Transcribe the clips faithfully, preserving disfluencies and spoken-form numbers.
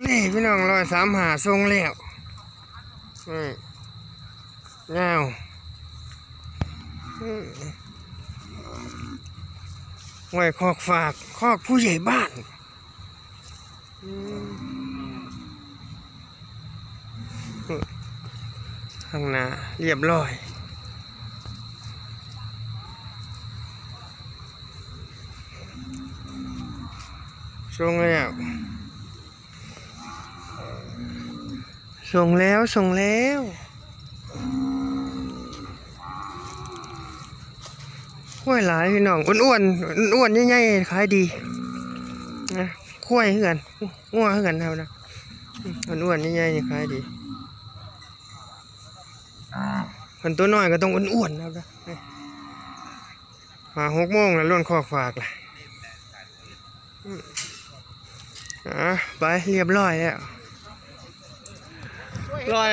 นี่พี่น้อง ร้อยสามห้า ส่งแล้ว นี่ ยาว อืม ไว้คอกฝาก คอกผู้ใหญ่บ้าน อืม ข้างหน้า เรียบร้อย ส่งแล้ว ส่งแล้ว ส่งแล้ว ควายหลายพี่น้อง อ้วนๆ อ้วนๆ ใหญ่ๆ ขายดี นะ ควายคือกัน งัวคือกันครับนะ อ้วนๆ ใหญ่ๆ นี่ขายดี คันตัวน้อยก็ต้องอ้วนๆ ครับนะ ห้าหกโมงแล้ว ล้วนคอกฝากล่ะ อืม อ่ะ ไปเรียบร้อยแล้ว ร้อย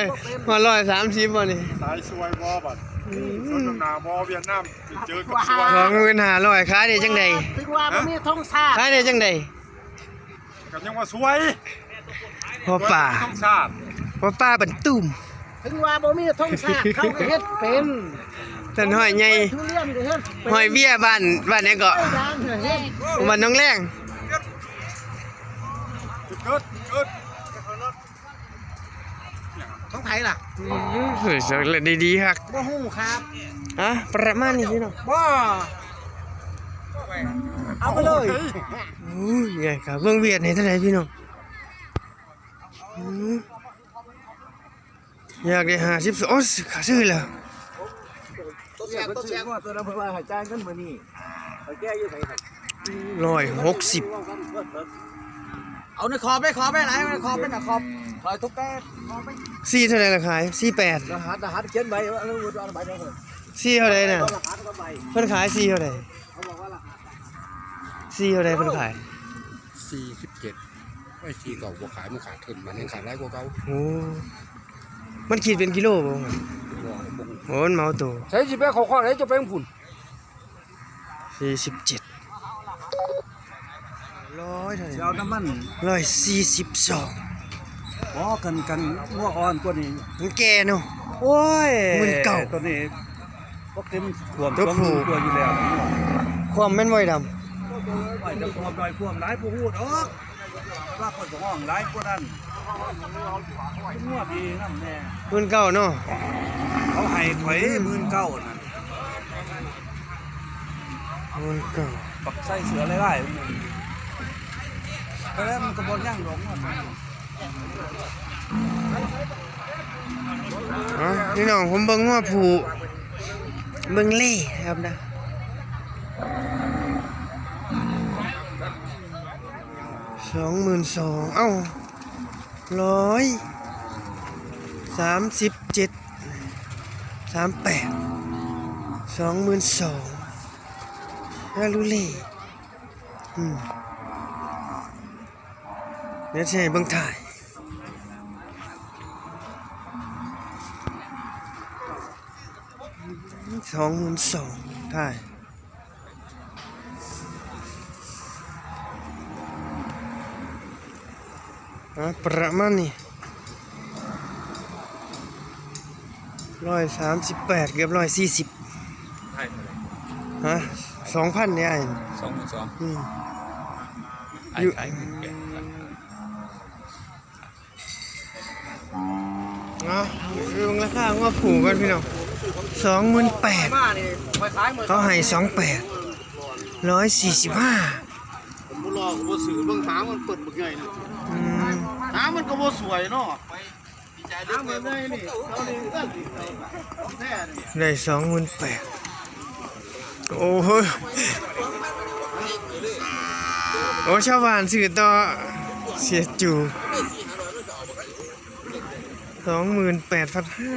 มาร้อยสามสิบบ่นี่ สายซวยบ่บัด อืม สนทนาบ่เวียดนาม ไปเจอกับซวย สองหมื่นห้าร้อย ขายได้จังใด ถึงว่าบ่มีธงชาติ ขายได้จังใด ก็ยังว่าซวย พ่อป้า ซวยธงชาติ พ่อป้าบันตุ้ม ถึงว่าบ่มีธงชาติ เขาก็เฮ็ดเป็น ท่านห้อยใหญ่ ทุเรียนก็เฮ็ดเป็น ห้อยเวียบ้าน บ้านหยังเกาะ เฮ็ด บ้านหนองแลง เกิด เกิด ของไผล่ะ อืม เฮ้ย ดีๆ ฮัก บ่ฮู้ครับ อ่ะ ประมาณนี้พี่น้อง บ่ เอาไปเลย อุ้ย ใหญ่ครับ เบิ่งเวียดให้เท่าไหร่พี่น้อง อืม อยากได้ห้าสิบ โอ้ย ขาซื้อแล้ว ตัวเสียง ตัวเสียง ตัวนั้นเพิ่นว่าให้จ่ายเงินมื้อนี้ ไปแก้อยู่ไสครับ ร้อยหกสิบ เอาในขอบไป ขอบไปหลาย ขอบไปนะ ขอบ ขอบทุกแก้ว ขอบไป สี่เท่าไหร่ล่ะขาย สี่แปด รหัส รหัสเขียนไว้ เอา เอา เอาใบเดียวเถอะ สี่เท่าไหร่น่ะ รหัสกับใบ เพิ่นขายสี่เท่าไหร่ เขาบอกว่ารหัส สี่เท่าไหร่เพิ่นขาย สี่สิบเจ็ด ไอ้สี่เก่าบ่ขาย มันขาดทุน มันยังขาดหลายกว่าเก่า โอ้ มันขีดเป็นกิโลบ่ บ่ โอ้ มันเหมาตัว ใส่สิไปเข้าคอกไหน จะไปของคุณ สี่สิบเจ็ด ร้อยเท่าไหร่ สิเอาน้ำมัน ร้อยสี่สิบสอง บ่ กัน กันงัวอ่อนกว่านี้ มันแก่เนาะ โอ้ย หมื่นเก้า ตัวนี้ พวกเต็มขวม ตัวผู้ สองหมื่นกว่าอยู่แล้ว ขวมแม่นบ่ไอ้ดำ ไอ้เจ้าขวมหน่อยขวมหลายผู้ฮู้ดอก ว่าคนก็ห้องหลายกว่านั้น งัวดีนำแน่ หมื่นเก้าเนาะ เขาให้ข่อย อืม หมื่นเก้านั่น หมื่นเก้า บักไส้เสือหลายๆ แต่แล้วมันก็บ่ยั่งดอก อ่ะ พี่น้อง ผมเบิ่งงัวผู้ เบิ่งเล่ครับนะ สองหมื่นสอง เอ้า ร้อยสามสิบเจ็ด สามแปด สองหมื่นสอง ฮาลูเล่ อืม เดี๋ยวสิให้เบิ่งถ่าย สองหมื่นสอง ถ่าย อ่ะ ประมาณนี้ ร้อยสามสิบแปด เกือบร้อยสี่สิบ ใช่เท่าไหร่ ฮะ สองพันเนี่ย ไอ้ สองหมื่นสอง อืม ไอ้ อยู่ ขายหมื่นแปดพัน อ่ะ เบิ่งราคางัวผู้กันพี่น้อง สองหมื่นแปด เขาให้สองแปด ร้อยสี่สิบห้า ผมบ่รอก็บ่ซื้อ เบิ่งหางมันเปิดบักใหญ่นะ อืม หางมันก็บ่สวยเนาะ หางมันใหญ่นี่ ได้สองหมื่นแปด โอ้โห โอ้ ชาวบ้านซื้อต่อ เสียจู สองหมื่นแปดพันห้า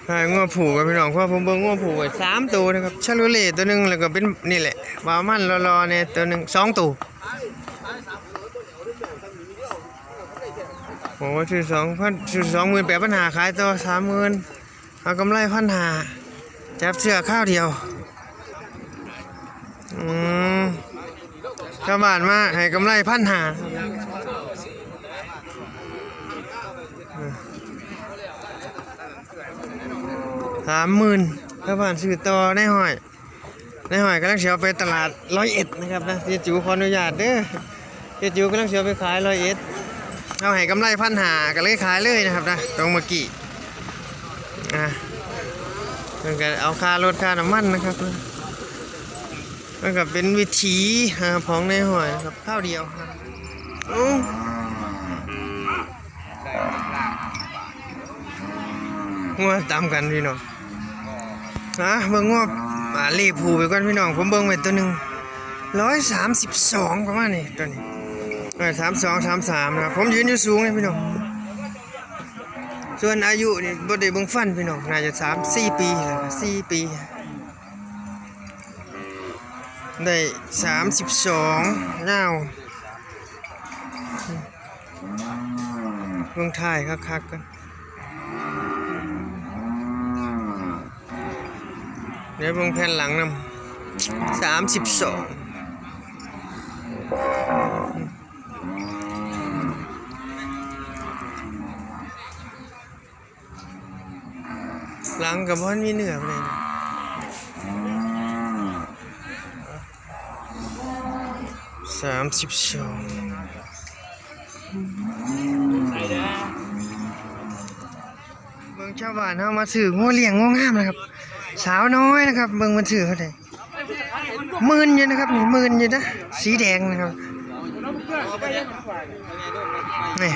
ให้งัวผูกกันพี่น้อง เพราะผมเบิ่งงัวผูกไว้สามตัวนะครับ ชาโลเล่ตัวหนึ่ง แล้วก็เป็นนี่แหละ บาวมันรอๆเนี่ยตัวหนึ่ง สองตัว โอ้ ซื้อสองพัน ซื้อสองหมื่นแปดพันห้า ขายต่อสามหมื่น เอากำไรพันห้า จับเสื้อข้าวเดียว อืม ชาวบ้านมาให้กำไรพันห้า สามหมื่น ชาวบ้านซื้อต่อในห้อย ในห้อยกำลังสิเอาไปตลาดร้อยเอ็ดนะครับนะ เจ๊จิ๋วขออนุญาตเด้อ เจ๊จิ๋วกำลังสิเอาไปขายร้อยเอ็ด เอาให้กำไรพันห้า ก็เลยขายเลยนะครับนะ ตรงเมื่อกี้ อ่ะ มันก็เอาค่ารถค่าน้ำมันนะครับ มันก็เป็นวิถี อ่า ของในห้อยนะครับ ข้าวเดียวครับ โอ้ งัวตามกันพี่น้อง นะ เบิ่งงัว อ่า ลีผูไปก่อนพี่น้อง ผมเบิ่งไว้ตัวหนึ่ง ร้อยสามสิบสอง ประมาณนี้ ตัวนี้ เออ สามสอง สามสาม นะครับ ผมยืนอยู่สูงเลยพี่น้อง ส่วนอายุนี่บ่ได้เบิ่งฟันพี่น้อง น่าจะสามสี่ปีแล้วนะ สี่ปี ได้สามสิบสอง ยาว เบิ่งท้ายคักๆ กัน เดี๋ยวเบิ่งแผ่นหลังนำ สามสิบสอง หลังก็บ่ทันมีเนื้อปานใด สามสิบสอง เบิ่งชาวบ้านเฮามาซื้องัวเลี้ยงงัวงามนะครับ สาวน้อยนะครับ เบิ่งมันซื้อเท่าใด หมื่นอยู่นะครับ นี่ หมื่นอยู่นะ สีแดงนะครับ นี่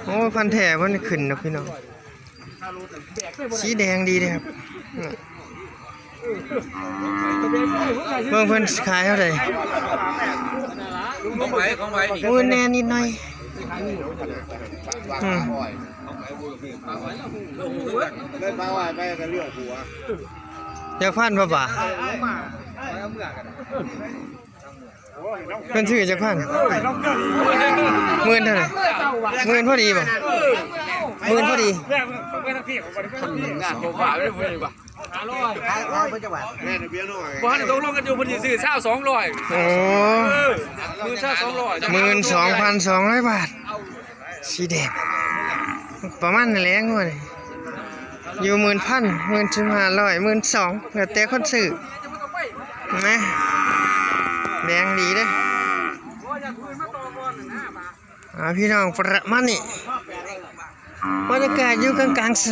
โอ้ พันธุ์แท้เพิ่นขึ้นดอกพี่น้อง สีแดงดีเด้ครับ เบิ่งเพิ่นขายเท่าใด ของไผ ของไผนี่ หมื่นแหน่นิดหน่อย อืม เลยพาว่าไปกันเรื่องหัว จักพันบ่บาท เพิ่นซื้อจักพัน หมื่นเท่าใด หมื่นพอดีบ่ หมื่นพอดี งานบ่ว่าเลยเพิ่นว่า ขาย ขายเพิ่นจักบาท แม่นเบียร์น้อย บ่ทันได้ตกลงกันอยู่ เพิ่นสิซื้อซาวสองร้อย โอ้ เออ หมื่นซาวสองร้อย หมื่นสองพันสองร้อยบาท สีแดง ประมาณนั้นแหละงัวนี่ อยู่หมื่นพัน หมื่นสิบห้าร้อย หมื่นสอง แล้วแต่คนซื้อ นะ แดงดีเด้อ อ่า พี่น้อง ประมาณนี้ บรรยากาศอยู่กลางๆ